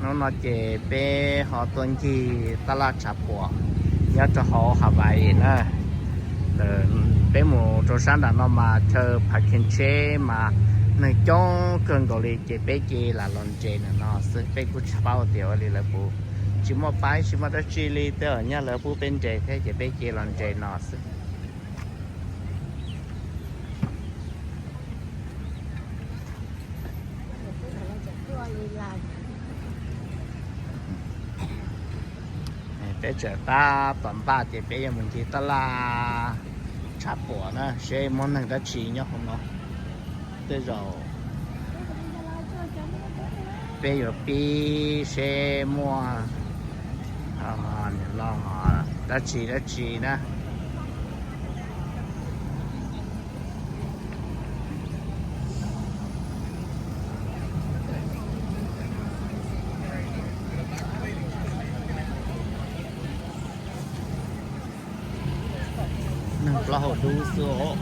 Hnub no ces peb ho tuaj ncig taj laj tshav puam nyob rau hauv Hawaii na. Peb mus rau sab nram no mas chaw parking tsheb mas neeg coob kawg nkaus li ces peb cia li los nres ntawm no xwb. Peb kuj tsis paub tias ua li lawv puas tsis muaj paib tsis muaj dab tsi li, tej zaum nyaj lawv pub peb nres thiab ces peb cia li los nres no xwb. Peb tseem tab tom npaj tias peb yuav mus ncig taj laj tshav puam na seb muaj neeg dab tsi nyob hauv no. Tej zaum peb yuav pib seb muaj no dab tsi dab tsi na. Neeg plaub hau dub xwb os,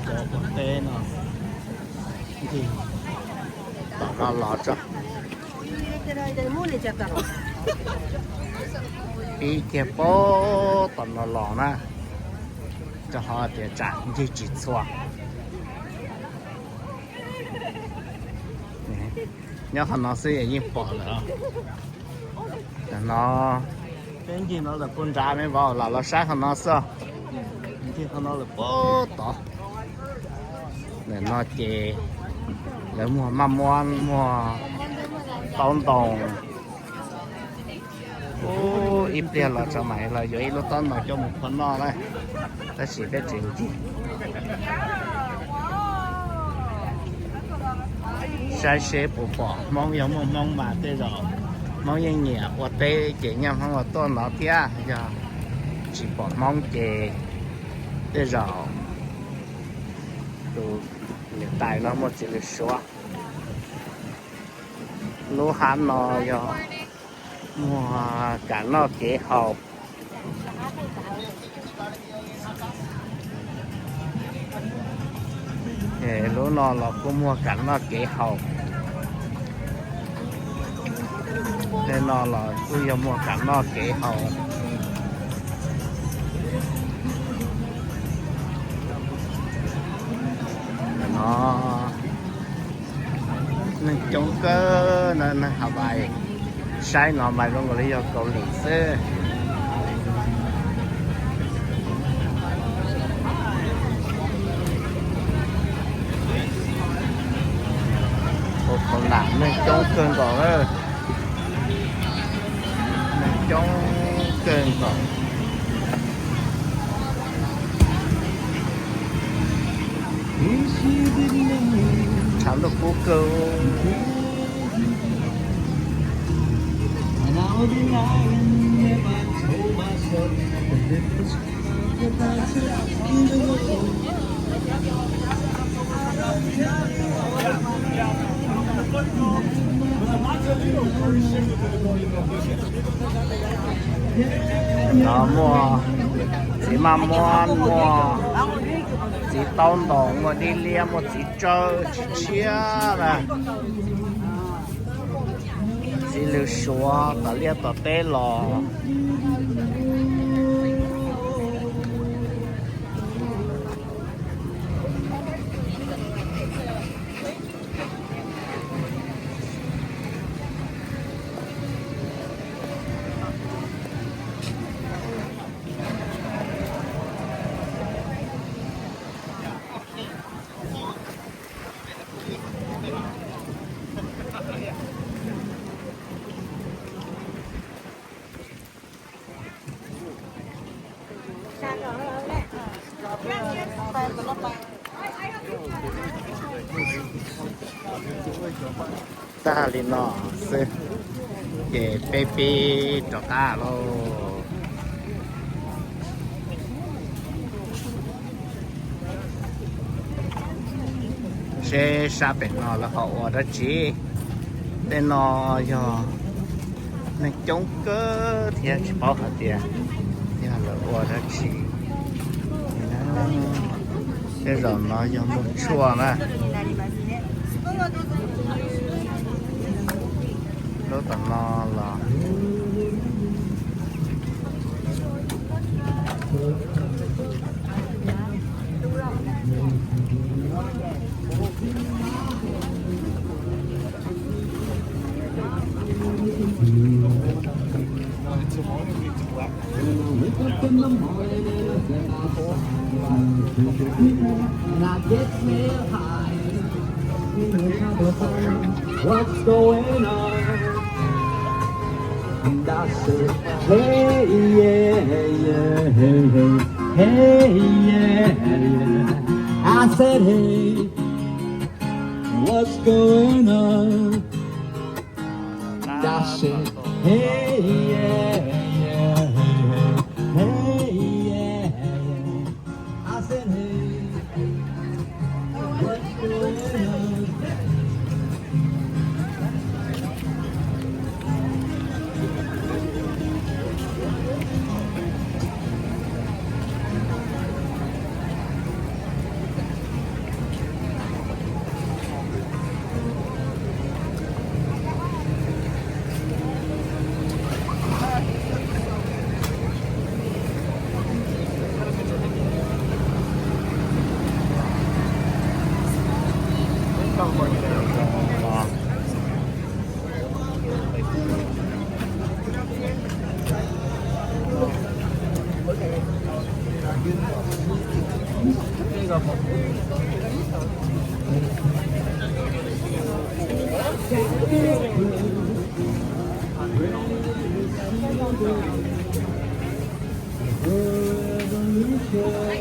cov pov teb no. Tom no los tso. Pib kiag puag tom no los na, rau qhov tias tsam ncig tsis txhua. Nyob qhov no xwb yeej pom lawm. Tam no peb ncig no lawm puag nrad me vauv, lam los saib qhov no xwb. Ncig qhov no lawm puag tod. Ntawm no ces lawv muag maj muab, muag taub ntoo. Ub, ib pliag los tso mam los yuav ib lub taub ntoo coj mus phua noj na. Tab sis peb tseem ncig saib seb puas pom Hmoob, yog muaj Hmoob mas tej zaum Hmoob yeej nyiam ua teb ces nyaj Hmoob los tuaj no thiab, yog tsis pom Hmoob ces tej zaum tus niam tais no muaj txiv lws suav. Lub hab no yog muag kam noj kev haus. Lub no los kuj muag kam noj kev haus. Tej no los kuj yog muag kam noj kev haus. No neeg coob kawg na, neeg Hawaii. Saib no mas zoo nkaus li yog Kaus Lim xwb. Ua khau nam neeg coob kawg nkaus, neeg coob kawg nkaus. Tshav ntuj kub kawg. No muaj txiv maj muab, muaj txiv taub ntoos, muaj dib liab, muaj txiv tsawb tshiab tshiab na. Txiv lws suav tom liaj tom teb los. Tag li no xwb ces peb pib rov qab lauj. Seb sab pem no lawv ho ua dab tsi. Tej no yog neeg coob kawg thiab tsis paub hais tias yog lawv ua dab tsi. Tej zaum no yog muag tshuaj na. Lub Tom no los What's going on? And I said, hey, yeah, yeah, hey, hey, hey, yeah, yeah. I said, hey, what's going on? And I said, hey, yeah, yeah, hey, hey, yeah, yeah. I said, hey, what's going on?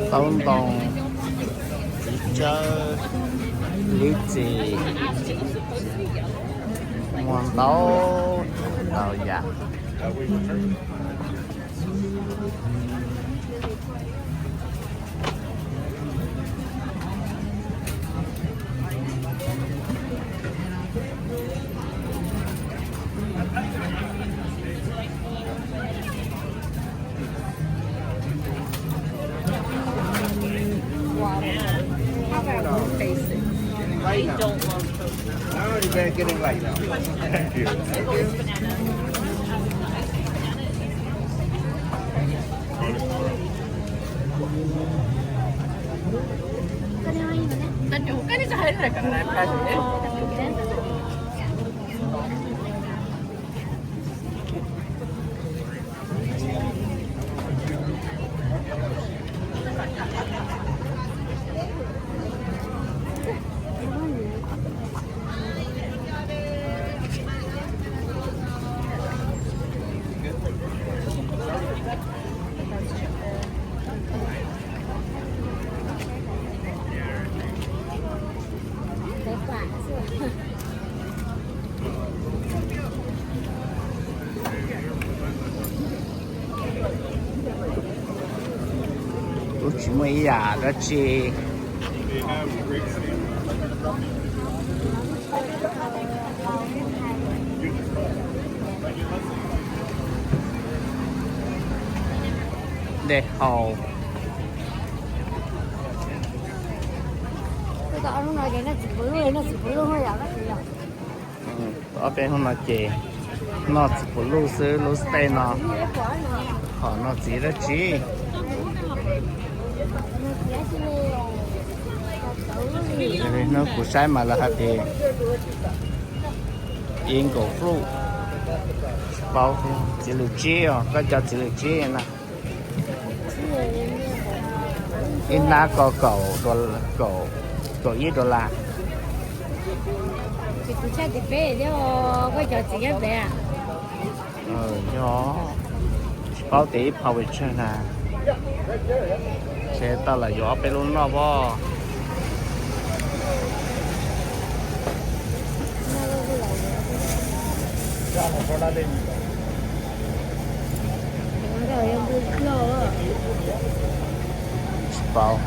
Taub ntoo, txiv tsawb, lib txis, muaj ntau, ntau yam. Water. How about we face it? I don't love coconut. No, you better get it right now. Thank you. Thank you. Kuj tsis muaj ib yam dab tsi. Dej haus. Ob peb hnub no ces noj txiv puv luj xwb, lub stay no, qhov no txiv dab tsi. Hnub kuv saib mas lawv hais tias ib nkaus fluj, tsis paub, txiv lws tsib os, koj cov txiv lws tsib na. Ib hnab ko kaum, kaum ib dollar. Yog, tsis paub tias ib pound pes tsawg na. Ces tau los yuav ob peb lub noj pov. Tsis paub.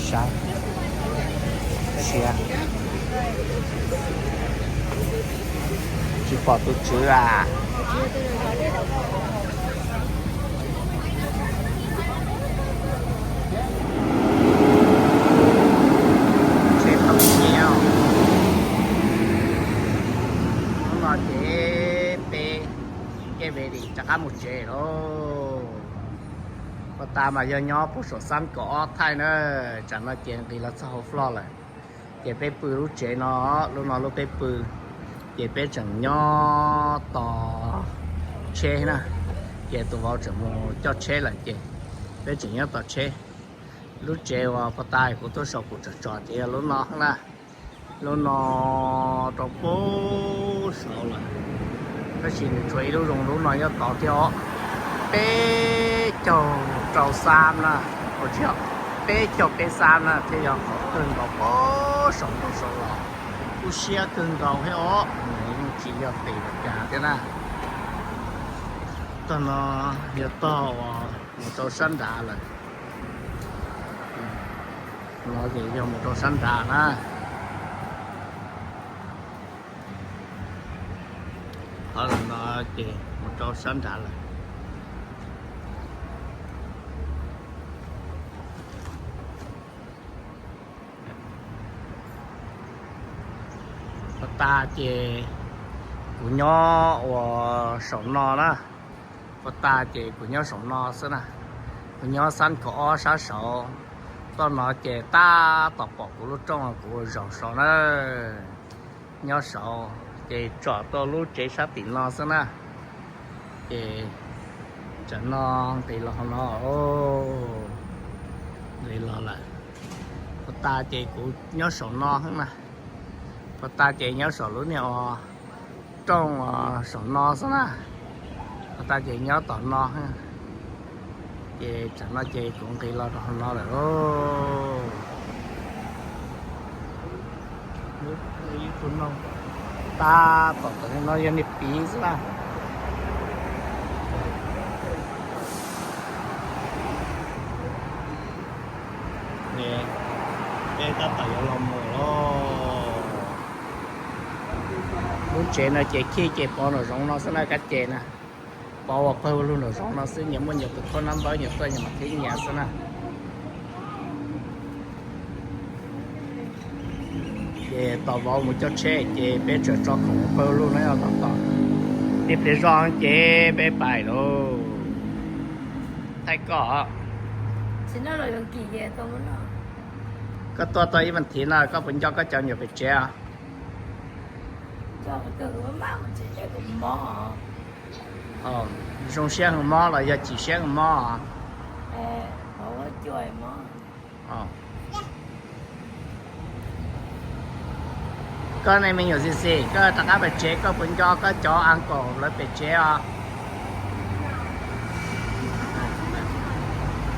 Saib, siab, tsis pom tus tswv a. Tsheb tau nyiaj. Qab mus tsev lauj. Pov tas mas yog nyob puag saum xab kaum ob thaij na, tsam no ces nqis los txog hauv floj lawm. Ces peb pw lub tsev no, lub no lub peb pw, ces peb tseem nyob tos tsheb na, ces tus vauv tseem mus coj tsheb lawm ces peb tseem nyob tos tsheb. Lub tsev uas pov tas kuv tuaj sau pum tsom tsom ces yog lub no na, lub no rau puag saud lawm, tab sis nws tshuav ib lub zoo, lub no nyob tod thiab os. Peb caug rau xab na, ua tsis yog, peb caug peb xab na thiab yog qhov kawg nkaus puag saum nraud saud los, kub siab kawg nkaus thiab os, nws yeej tsis yog pem Meskas thiab na. Tog no yog tog uas mus rau sab nrad lawm. No ces yog mus rau sab nrad na. Qhov no ces mus rau sab nrad lawm. Pov tas ces kuv nyob ua saum no na. Pov tas ces kuv nyob saum no xwb na. Kuv nyob xab kaum ob sab saud. Toj no ces tab tom pom kuv lub rooj kuv ua zaum saud na. Nyob saud ces tsom tau lub tsev sab tim no xwb na. Ces tsam no nqis los hauv no, nqis los lawm. Pov tas ces kuv nyob saum no xwb na. Pov tas ces nyob saum lub niag ua rooj saum no xwb na. Pov tas ces nyob tom no. Ces tsam no ces kuv nqis los rau hauv no lawm lauj. Tab tom tom no yog niag piv xwb na. Peb tab tom yuav los mus lauj. Lub tsev no ces khij ces pov nram zoov no xwb na, kab ces na. Pov uas pawg lug nram zoov no xwb, nyias muaj nyias tus khaub nab npawb, nyias tuaj nyias mam thiab nyias xwb na. Ces tos vauv mus coj tsheb ces peb tseem tso khoom pawg lug no yog tos tos. Niag pliag zog ces peb pais lauj. Thaij koj. Koj tuaj tau ib vas thiv no koj puas nco koj cov nyuam pem tsev os? Zoo siab heev mob los yog chim siab heev mob? Koj ne me nyuam xis xis, koj rov qab pem tsev koj puas nco koj cov uncle lawv pem tsev os?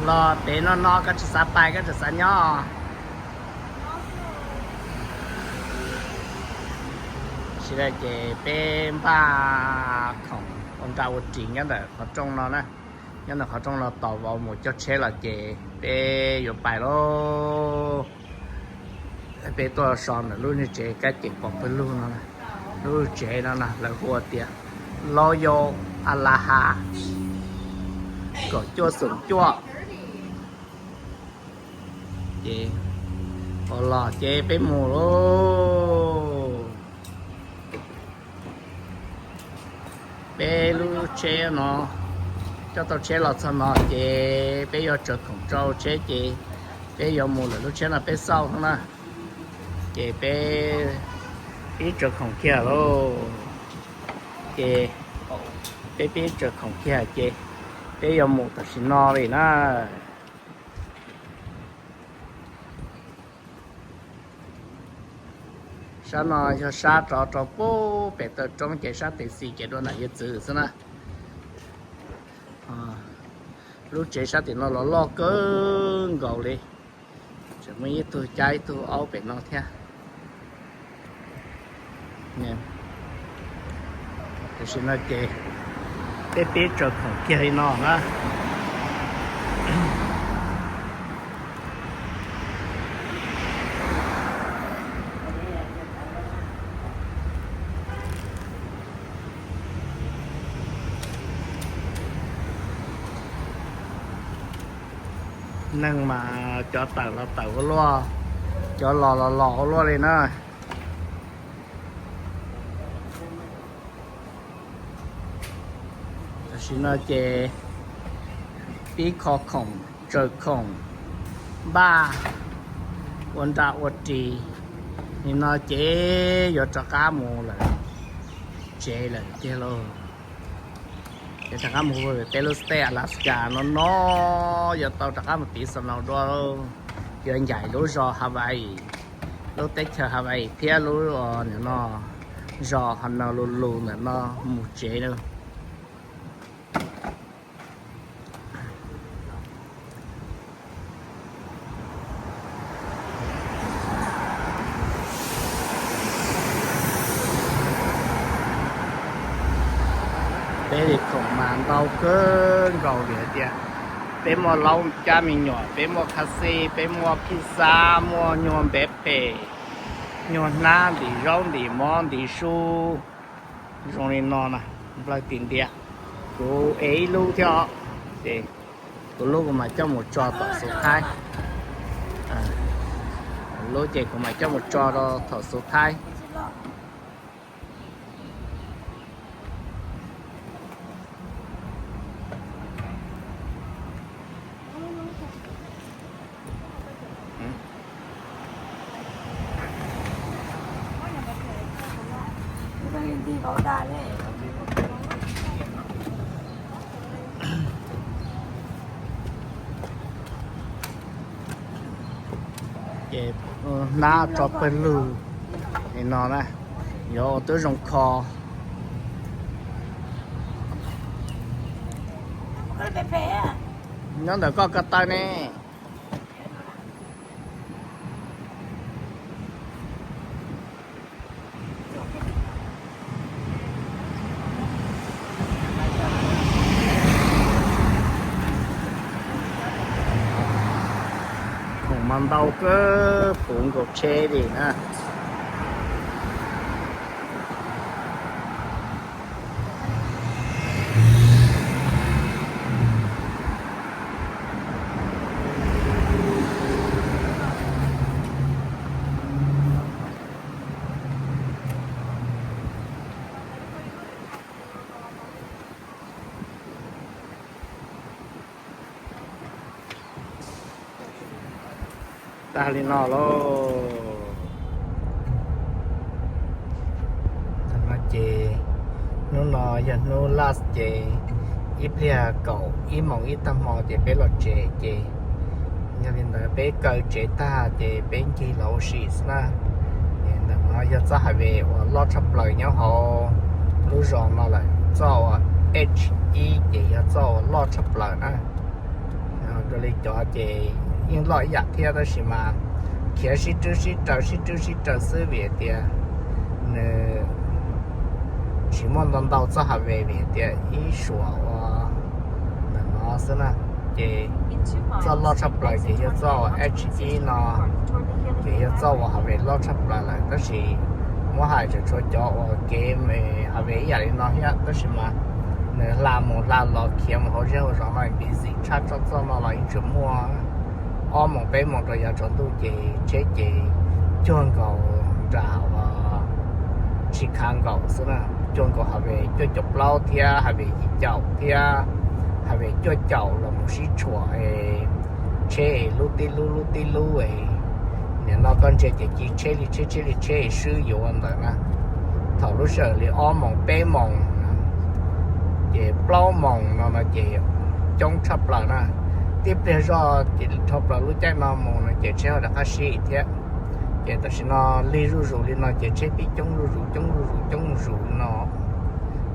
Los pem no no koj tsis xav pais, koj tseem xav nyob? Sawv daws ces peb npaj khoom ua nra ua ris nyob ntawm qhov rooj no na. Nyob ntawm qhov rooj no tos vauv mus coj tsheb los ces peb yuav pais lauj. Peb tuaj so ntawm lub niag tsev kab ces pom pawg lug no, lub tsev no na lawv hu tias Royal Alaha kaum cuaj xoom cuaj. Ces los ces peb mus lauj. Peb lub tsheb no, coj tau tsheb los txog no ces peb yuav tsaws khoom rau tsheb ces peb yuav mus lawm, lub tsheb no peb xauj xwb na. Ces peb pib tsaws khoom kiag lauj. Ces peb pib tsaws khoom kiag ces peb yuav mus tam sim no li na. Sab no yog sab rov rau pem taw roob ces sab tes xis ces dua nram yawg txwv xwb na. Lub tsev sab tim no los loj kawg nkaus li. Tseem muaj ib tug cab ib tug aub pem no thiab. Tam sim no ces peb pib tsaws khoom kiag li no na. Neeg mas cov tawm los tawm ua luaj, cov los los los ua luaj li na. Tam Nim no ces pib kho khoom, tsaws khoom, npaj ua nra ua ris. Nim no ces yuav rov qab mus lawm tsev lawm tiag lauj. Yuav rov qab mus peb lub state Alaska no no, yuav tau rov qab mus tiv snow dua, yuav ncaim lub zos Hawaii, lub teb chaws Hawaii thiab lub no zos Honolulu ntawm no mus tsev na. Peb li khoom mas ntau kawg nkaus li hais tias peb muaj laub cab me nyuam, peb muaj khab xij, peb muaj phij xab, muaj nyuag npej phem, nyuag hnab ntim zaub ntim mov ntim su zoo li no na, nplawg tim ntiam. Kuv ev ib lub thiab os, ces kuv lub kuv mam coj mus tso tom xuv thaib. Lub ces kuv mam coj mus tso rau thaum xuv thaib. Ces hnab tso pawg lug li no na, yuav ua tib zoo kho. Nyob ntawm koj ko taw ne. Khoom mas ntau kawg puv nkaus tsheb li na. Tag li no lauj. Tag no ces hnub no yog hnub last ces ib pliag kaum ib moos ib tag hmo ces peb los tsev ces yog li ntawd peb kaw tsev tag ces peb ncig los ua si xwb na. Ntawm no yog txoj highway uas loj tshaj plaws nyob hauv lub zos no lawm, txoj uas H ib ces yog txoj uas loj tshaj plaws na. Dua li cov ces yeej loj ib yam thiab tab sis mas khiav sib rwb sib raws sib rwb sib raws xwb vim tias nws tsis muaj ntau ntau txoj highway vim tias ib suam ua ntawm no xwb na. Ces txoj loj tshaj plaws ces yog txoj H ib no, ces yog txoj uas highway loj tshaj plaws lawm tab sis muab hais tseem tshuav cov uas kev highway ib yam li no thiab tab sis mas nws hla mus hla los khiav mus hauv zej hauv zos no busy tshaj txoj txoj no los yeej tseem muaj. Ob moos peb moos rau yav tsaus ntuj ces tsheb ces cuag nkaus nram uas Chicago xwb na, cuag nkaus highway cuaj caum plaub thiab highway yim caum thiab highway cuaj caum los mus sib tshuam tsheb lub tib lub lub tib lub. Nim no koj ntsia ces ci tsheb li tsheb tsheb li tsheb swb yuav ua ntawd na. Thaum lub sij hawm li ob moos peb moos ces plaub moos no no ces coob tshaj plaws na. Tib pliag zoj ces dhau plaws lub caij no mus no ces tsheb ho rov qab sib thiab. Ces tam sim no lig zuj zus li no ces tsheb pib coob zuj zus coob zuj zus coob zuj zus li no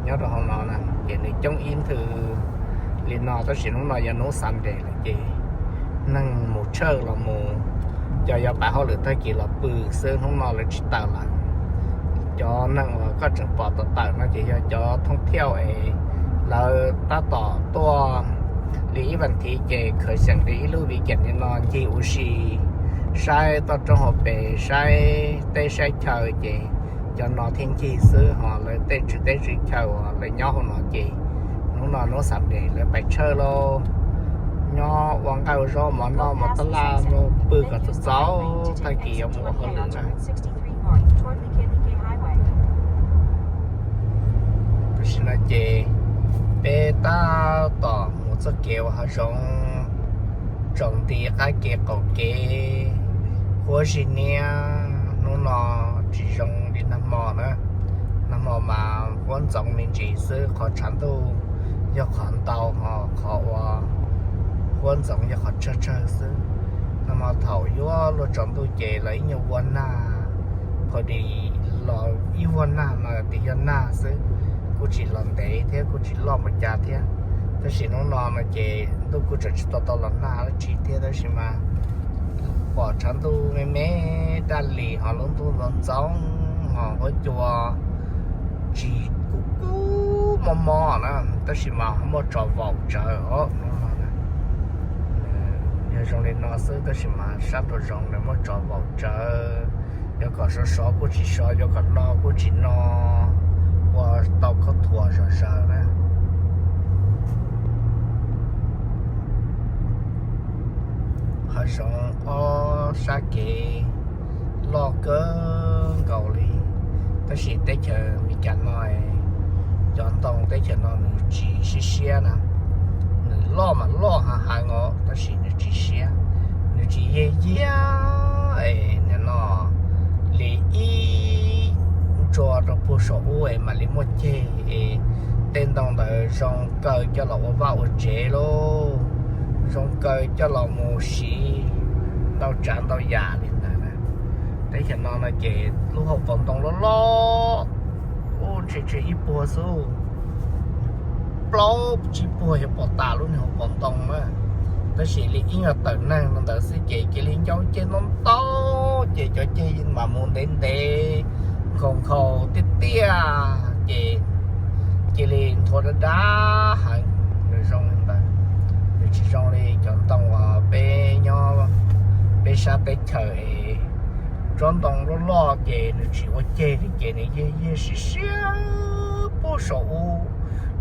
nyob rau hauv no na. Ces nws coob ib nthwv li no tab sis hnub no yog hnub Sunday lawm ces neeg mus church los mus, cov yuav pab hauj lwm tag kis los pw xwb, hnub no lawv tsis tawm lawm. Cov neeg uas koj tseem pom tawm tawm no ces yog cov thoob thiauj es lawv tab tom tuaj li ib vas thiv ces khaws xyeem li ib lub weekend li no ncig ua si, saib toj roob hauv pes, saib teb saib chaw ces cov no thiaj ncig xwb. Ho lawv tej tswv teb tswv chaw uas lawv nyob hauv no ces hnub no hnub Sunday lawv pais church lauj, nyob ua nqaij ua zaub mov noj mov tab laj pw kom txaus txaus tag kis yuav mus ua hauj lwm na. Tam sim no ces Peb tab tom mus txoj kev uas hav zoov tsaus nti qab kev qaum kev, huab zig niab. Hnub no tsis zoo li nag hmo na, nag hmo mas huab ntxoov me ntsis xwb, qhov tshav ntuj yog qhov ntau, ho qhov uas huab ntxoov yog qhov tsawg tsawg xwb. Nag hmo thaum yuav luag tsaus ntuj ces los ib nyuag vuag nag, pha di los ib vuag nag mas tias yog nag xwb, kuj tsis los ntev thiab kuj tsis loj npaum cas thiab. Tab sis hnub no no ces ntuj kuj tseem tsis tau tau los nag dab tsi thiab, tab sis mas pom tshav ntuj me me daj li, ho lub ntuj ntxoov ntxoov, ho huab cua tsis kub kub mob mob na, tab sis mas muaj tsos vaum tsawv os. Yog zoo li no xwb, tab sis mas sab nraum zoov nws muaj tsos vaum tsawv, yuav kom sov sov kuj tsis sov, yuav kom no kuj tsis no, ua tau khaub thuas zom zaws na. Hav zoov ob sab kev loj kawg nkaus li, tab sis teb chaws Meskas no cov ntoo teb chaws no nws tsis siab siab na. Nws loj mas loj heev heev os, tab sis nws tsis siab, nws tsis yiag yiag es nim no li ib ntsua rau puag saum ub es mam li muaj ceg es tej ntoo ntawd zoo kaw coj los ua vaj ua tsev lauj, zoo kaw coj los mus siv ntau tsav ntau yam li ntawd. Teb chaws no no ces lub hauv paus ntoo loj loj, ub, ntshe tseg ib puag xwb, plaub tsib puag yuav pom tas lub niag hauv paus ntoo na. Tab sis li ib nyuag tawm neeg no ntawd xwb ces cia li ncau ceg ntau ntau, ces cov ceg mas mus ntev ntev, nkhaus nkhaus tiaj tiaj, ces cia li nthuav dab dab heev. Nws zoo li ntawd, nws tsis zoo li cov ntoo uas peb nyob peb sab teb chaws es tsob ntoo loj loj ces nws tsis ua ceg li, ces nws yiag yiag siab siab puag saum ub,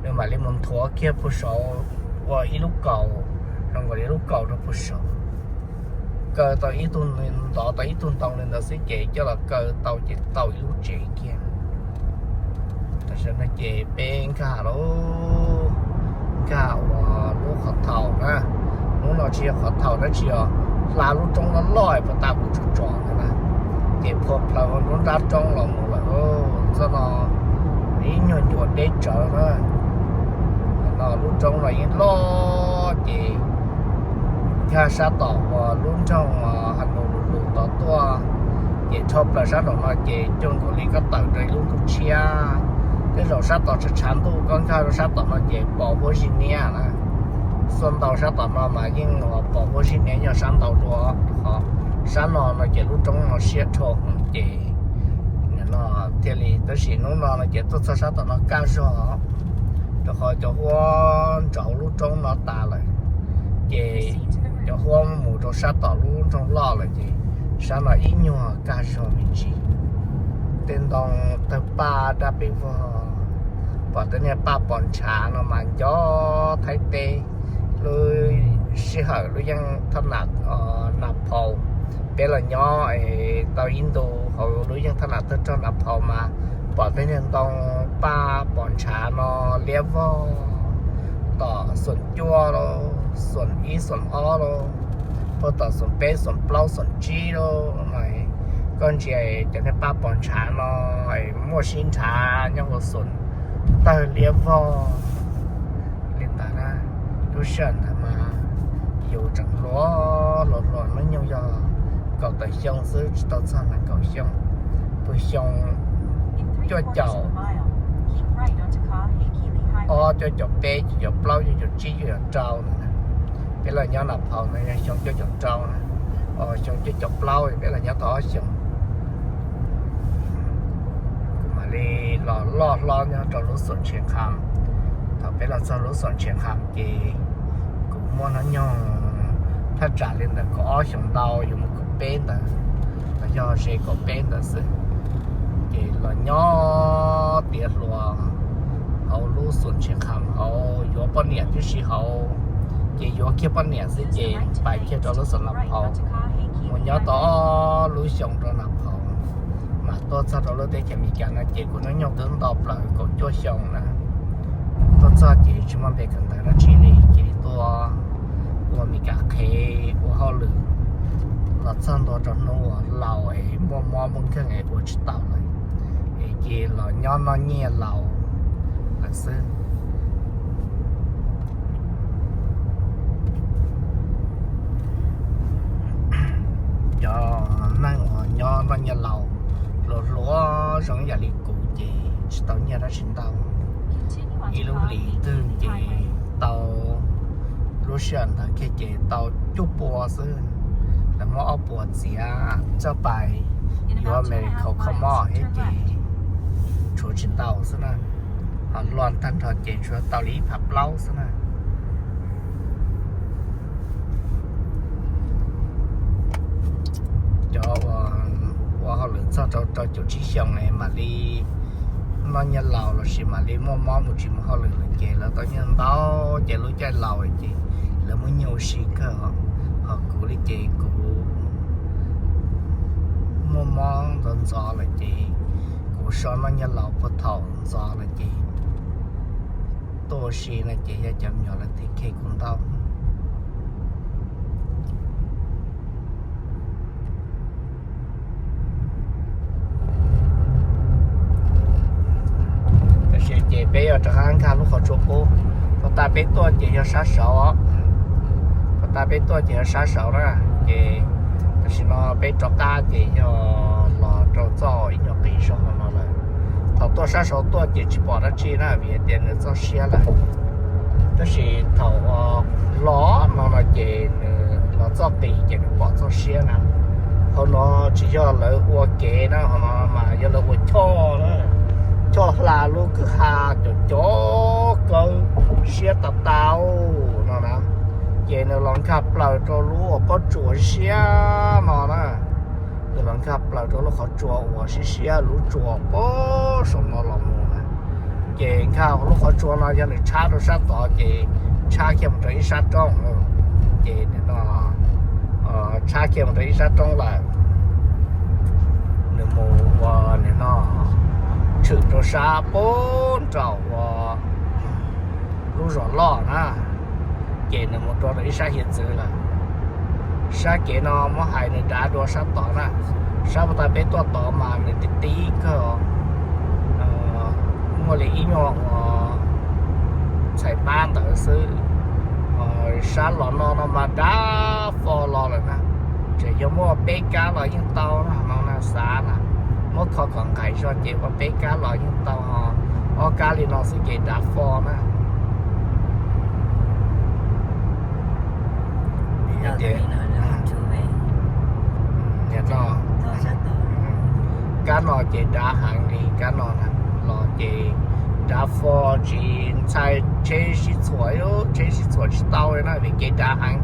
nws mam li mus nthuav kiag puag saud ua ib lub kaus, zoo nkaus li lub kaus rau puag saud. Kaw tau ib tug, ntov tau ib tug ntoo li ntawd xwb ces coj los kaw tau ces tau ib lub tsev kiag. Tam sim no ces peb nkag lauj, nkag uas lub qhov thaum na. Hnub no tsis yog qhov thaum dab tsi os, hla lub roob loj loj puag ta kuv tsom tsom ntawd na, ces phua plaws lub nrab roob los mus lawm. Txoj no ib nyuag ncua deb tsawv na. No lub roob no yeej loj ces nkag sab tom uas lub nroog Has Nus Lus Lus tod tuaj, ces rho plaws sab nraum no ces cuag nkaus li koj tawm rau ib lub ntuj tshiab. Tej zaum sab tom tshav tshav ntuj koj nkag rau sab tom no ces pom huab zig niab na. Xuaj ntau sab tom no mas yeej pom huab zig niab nyob sab ntau dua, ho sab no no ces lub roob no siab dhau ces no thiaj li, tab sis hnub no no ces tuaj txog sab tom no kaj zog, rau qhov cov huab ntsauv lub roob no tas lawm, ces cov huab mus rau sab tom lub nroog loj lawm ces sab no ib nyuag kaj zog me ntsis. Tej ntoo tawg paj daj pes vog, pom tej niag paj pos ntshav no mas nco Thaib teb lub sij hawm lub yeej thaj nam Nas Phaus. Peb los nyob tau ib ntu hauv lub yeej thaj nam tawg rog Nas Phaus mas pom tej niag ntoo paj pos ntshav no liab vog tom xoom cuaj lauj, xoom ib xoom ob lauj, puag tom xoom peb xoom plaub xoom tsib lauj. Koj ntsia cov niag paj pos ntshav no muaj sib nrhav nyob hauv xoom tawg liab vog li ntawd na. Lub sij hawm ntawd mas yus tseem hluas hluas hluas, hnub nyoog yog kaum tawm xyoo xwb, tsis tau txog nees nkaum xyoo. Pw xyoo cuaj caum ob, cuaj caum peb, cuaj caum plaub, cuaj caum tsib, cuaj caum rau ntawd na. Peb los nyob Nas Phaus no yog xyoo cuaj caum rau na, xyoo cuaj caum plaub peb los nyob tau ob xyoos. Kuv mam li los loj hlob nyob rau lub xoom Tshev Qhas. Thaum peb los txog lub xoom Tshev Qhas ces kuv muaj hnub nyoog thaj tsam li ntawm kaum ob xyoos ntau yuav mus kaum peb ntawd, los yog ze kaum peb ntawd xwb. Ces los nyob tiav hluas hauv lub xoom Tshev Qhas hauv, yuav poj niam tib si hauv, ces yuav kiag poj niam xwb ces pais kiag rau lub xoom Nas Phaus, mus nyob tau ob lub xyoos rau Nas Phaus, mas tuaj txog rau lub teb chaws Amelikas no ces kuv hnub nyoog twb nto plaws kaum cuaj xyoo na. Tuaj txog ces tsis muaj npe kawm ntawv dab tsi li ces tuaj ua Meskas qhev ua hauj lwm los txog ntua rau hnub uas laus es muaj mob muaj nkeeg es ua tsis tau lawm es ces los nyob noj nyiaj laus lawm xwb. Cov neeg uas nyob noj nyiaj laus hluas hluas zoo yam li kuv ces tsis tau nyiaj dab tsi ntau. Ib lub hlis twg ces tau, lub sij hawm ntawd kiag ces tau cuaj pua xwb, lawv muab ob puas txiav coj pais yuav medical kho mob thiab ces tshuav tsis ntau xwb na. Ho luaj tag nrho ces tshuav tau li ib phav plaub xwb na. Cov uas ua hauj lwm txog rau rau caum tsib xyoos es mam li noj nyiaj laus lossis mam li muaj mob mus tsis mus hauj lwm lawm ces lawv tau nyiaj ntau ces lub caij laus ces lawv muaj nyiaj ua si kawg. Ho kuv li ces kuv muaj mob ntxov ntxov lawm ces kuv so noj nyiaj laus puag thaum ntxov lawm ces tuaj ua si no ces yog cov me nyuam lawv thiaj khe kuv ntau. Tab sis ces peb yuav rov qab nkag lub qhov tsua qub. Puag ta peb tuaj ces yog sab saud, puag ta peb tuaj ces yog sab saud na. Ces tam sim no peb rov qab ces yog los rau txoj ib nyuag qis zog hauv no lawm. Thaum tuaj sab saud tuaj ces tsis pom dab tsi na vim hais tias nws txoj siab lawm. Tab sis thaum los no no ces nws los txoj qis ces nws pom txoj siab na. Hauv no tsis yog lawv ua kev na, hauv no mas yog lawv ua choj na, choj hla lub kwj ha cov cov kawg siab tas tas no na. Ces nws los nkag plaws rau lub uas pob tsuas siab no na. Nws los nkag plaws rau lub qhov tsua uas siab siab lub tsua pob saum no los mus na. Ces nkag lub qhov tsua no yog nws tshab rau sab tod ces tshab kiag mus rau ib sab roob. Ces nws no tshab kiag mus rau ib sab roob lawm, nws mus ua nws no tshwm rau sab pem nraum ua lub zos loj na. Ces nws mus rau rau ib sab hiav txwv lawm. Sab kev no muab hais nws dav dua sab tod na. Sab puag ta peb tuaj tod mas nws tib tib kawg, muaj li ib nyuag uas txhais pab ntawd xwb. Sab los no no mas dav fo los lawm na. Tseem yog muaj peb kab los yeej tau no na, xav na, muab kho kom nqaim zog ces ua peb kab los yeej tau. Ob kab li no xwb ces dav fo na. Kab no ces dav heev li, kab no na, los ces dav fo tsis ntshai tsheb sib txhuam, tsheb sib txhuam tsis tau na vim kev dav heev.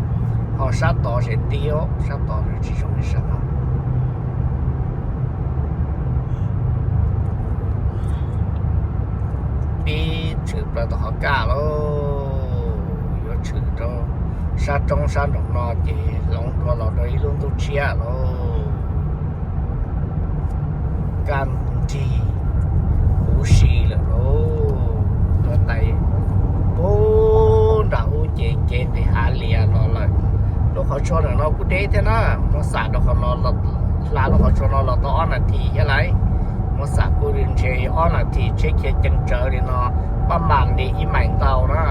Ho sab tod tseem tib, sab tod nws tsis zoo li sab no. Pib tshwm plaws tom qhov kaj lauj, yuav tshwm rau sab roob sab nraum no ces hloov dua los rau ib lub ntuj tshiab lauj. Kaj nrig huv si lawm lauj. Tuaj tais pub nram ub ces kev nqis hav lias los lawm. Lub qhov tsua ntawm no kuj deb thiab na, muab xam rau qhov no, hla lub qhov tsua no los tau ob nas this thiab lauj. Muab xam kuj ntshe ob nas this tsheb khiav ceev tsawv li no, pab mam li ib mais ntau na.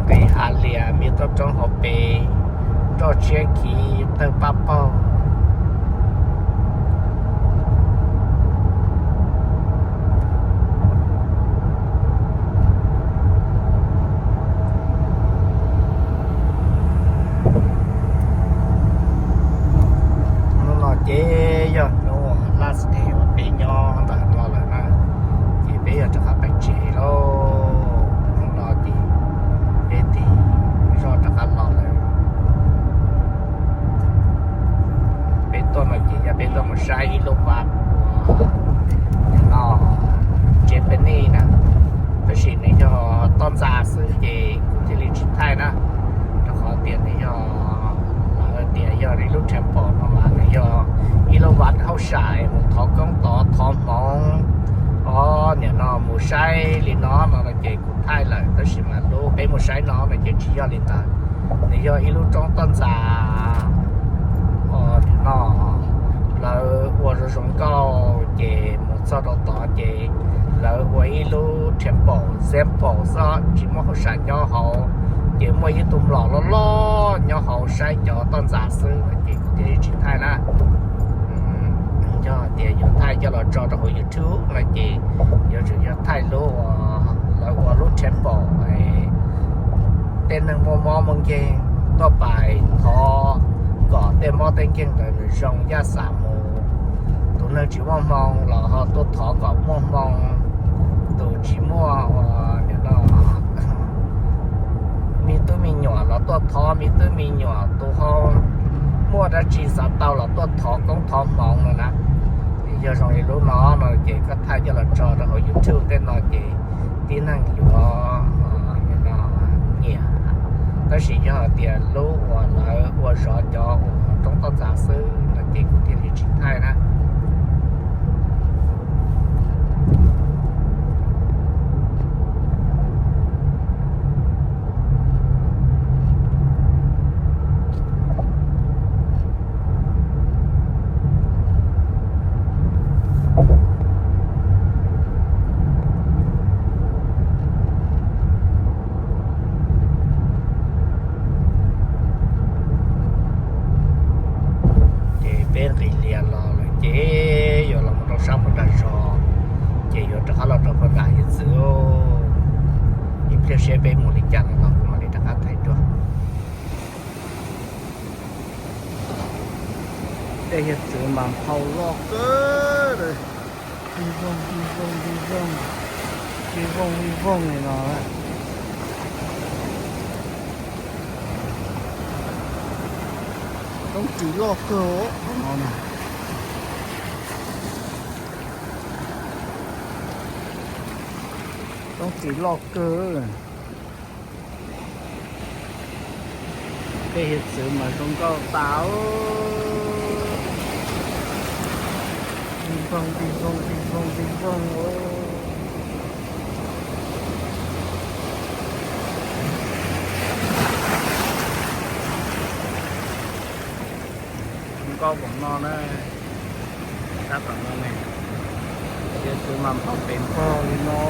Nqis hav lias me toj roob hauv pes, roj tshiab khiv tawg paj paug. Hnub no ces yog hnub last day uas peb nyob ntawm no lawm na, ces peb yuav rov qab pem tsev lauj. Hnub no ces peb tig zog rov qab los lawm. Peb tuaj no ces yog peb tuaj mus saib ib lub vaj uas no Japanese na, tab sis nws yog toj ntxa xwb ces kuv thiaj li tsis thaij na, rau qhov tias nws yog Mus saib li no no ces kuv thaij lawm, tab sis mas lub peb mus saib no no ces tsis yog li ntawd. Nws yog ib lub roob toj ntxas no lawv ua zoo zoo nkauj, ces mus txog rau tod ces lawv ua ib lub temple, temple xwb, tsis muaj hauj sam nyob hauv, ces muaj ib tug mlom loj loj nyob hauv saib cov toj ntxas xwb no ces kuv thiaj li tsis thaij na. Yog tias yuav thaij coj los tso rau hauv YouTube no ces yuav tsum yog thaij lub uas lawv ua lub temple, tej neeg muaj mob muaj nkeeg tuaj pais thov kom tej mob tej nkeeg ntawd nws zoo yaj xam mus. Tus neeg tsis muaj hmoo los ho tuaj thov kom muaj hmoo. Tus tsis muaj ua, no, me tub me nyuam los tuaj thov me tub me nyuam, tus ho muaj dab tsi xav tau los tuaj thov koob thov hmoov no na. Yog zoo li lub no no ces koj thaij coj los tso rau hauv YouTube tej no ces tib neeg yuav nyiam. Tab sis yog tias lub uas lawv ua zov cov uas roob toj ntxas xwb no ces kuv thiaj li tsis thaij na. Ces peb nqis lias los lawm ces yuav los mus rau sab puag nram zos, ces yuav rov qab los rau puag nram hiav txwv. Ib pliag seb peb mus li cas no kuv mam li rov qab thaij dua. Tej hiav txwv mas nphau loj kawg, vij voog vij voog vij voog, vij voog vij voog li no. Roob txiv loj kawg no. Roob txiv loj kawg. Tej hiav txwv mas zoo nkauj tas. Vij voog vij voog vij voog vij voog. Zoo nkauj npaum no na. Sab tom no ne, hiav txwv mas nphau pes npog li no.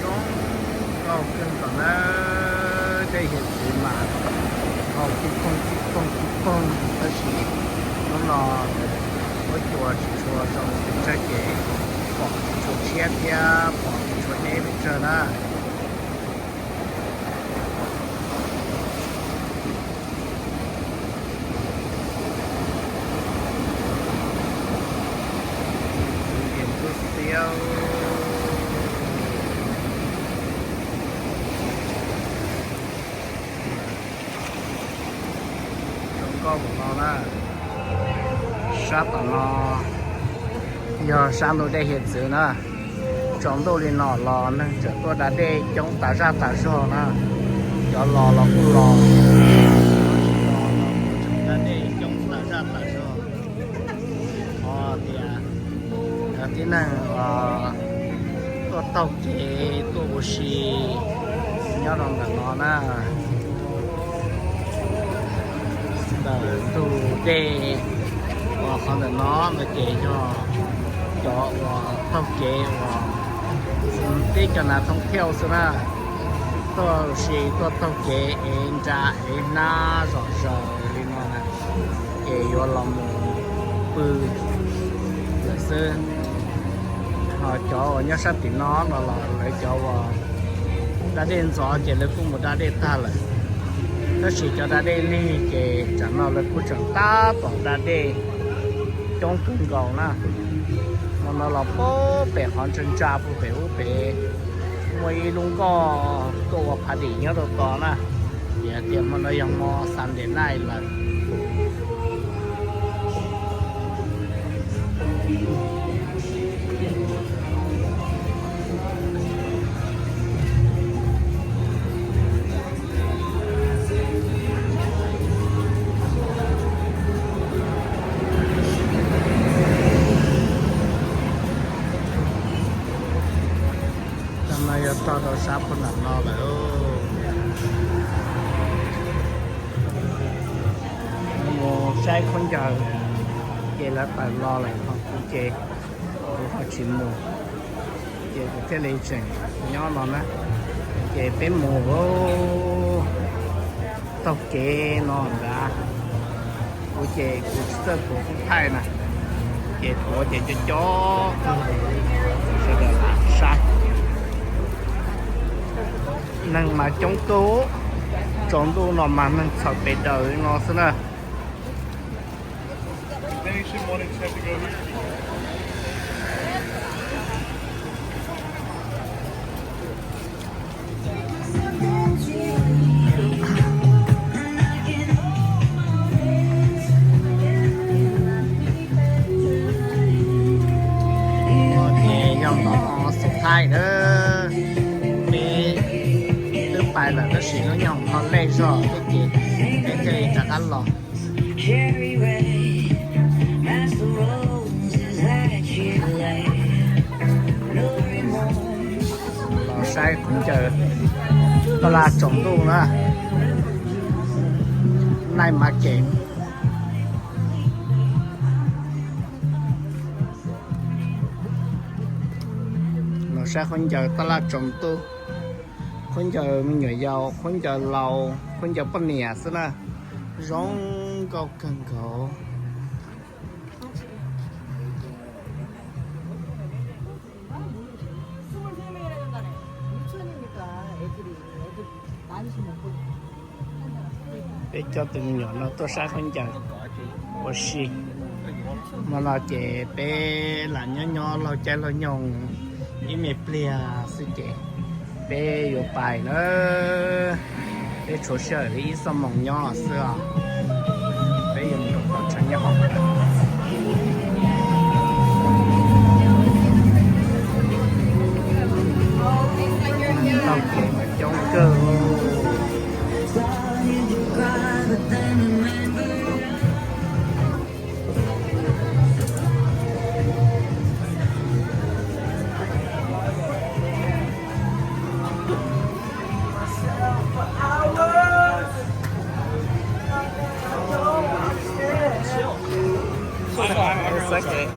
Zoo nkauj kawg nkaus na, tej hiav txwv mas nphau tib poog tib poog tib poog, tab sis hnub no huab cua tsis tshua zoo pes tsawg ces pom tsis tshua tshiab thiab pom tsis tshua deb pes tsawg na. Tus ntxhiab zoo nkauj mus no na. Sab tom no yog sab ntug dej hiav txwv na. Tsaus ntuj li no los neeg tseem tuaj da dej coob tas zaj tas zog na. Cov los los kuj los, da dej coob tas zaj tas zog. Ho tias cov tib neeg tuaj Tuaj taug kev tuaj ua si nyob rau ntawm no na. Ntawm ntug dej uas qhov ntawm no no ces yog cov uas taug kev uas tib cov nav thoob thiauj xwb na. Tuaj ua si tuaj taug kev ev nra ev hnab zom zaws li no na, ces yuav los mus pw lawm xwb. Ho cov uas nyob sab tim no no los lawv cov uas da dej ntxov ces lawv kuj mus da dej tag lawm. Tab sis cov da dej lig ces tsam no lawv kuj tseem tab tom da dej coob kawg nkaus na. Hmo no los puag pem qhov ntsa ntsa puag pem ub pem muaj ib lub nkoj tuaj ua phav dim nyob rau tod na. Vim hais tias hmo no yog hmo Sunday night lawm. Tam no yog tog rau sab puag nram no lawm. Mus saib khaub ncaws, ces lawv tawm los lawm ho kuv ces kuv ho tsis mus, ces kuv thiaj li tseem nyob no na. Ces peb mus taug kev no ntag. Kuv ces kuv tsis txawj tuav kub thaij na, ces tuav ces cov cov sawv daws lam saib. Neeg mas coob kawg, tsaus ntuj no mas neeg txhaum pes daws li no xwb na. Yog no xus thaij na, peb twb pais lawm tab sis hnub nyoog ho lej zog thiab ces peb thiaj li rov qab los. Los saib khaub ncaws taj laj tsaus ntuj na, night market. Los saib khaub ncaws taj laj tsaus ntuj, khaub ncaws me nyuam yaus, khaub ncaws laus, khaub ncaws poj niam xwb na, zoo nkauj kawg nkaus. Peb coj tus me nyuam no tuaj saib khaub ncaws ua si. Hmo no ces peb lam nyob nyob laug caij laug nyoog ib me pliag xwb ces peb yuav pais na. Peb tshuav sij hawm li ib xuab moos nyob xwb os. Peb yuav mus rau tom tshav nyob hauv. Taug kev mas coob kawg.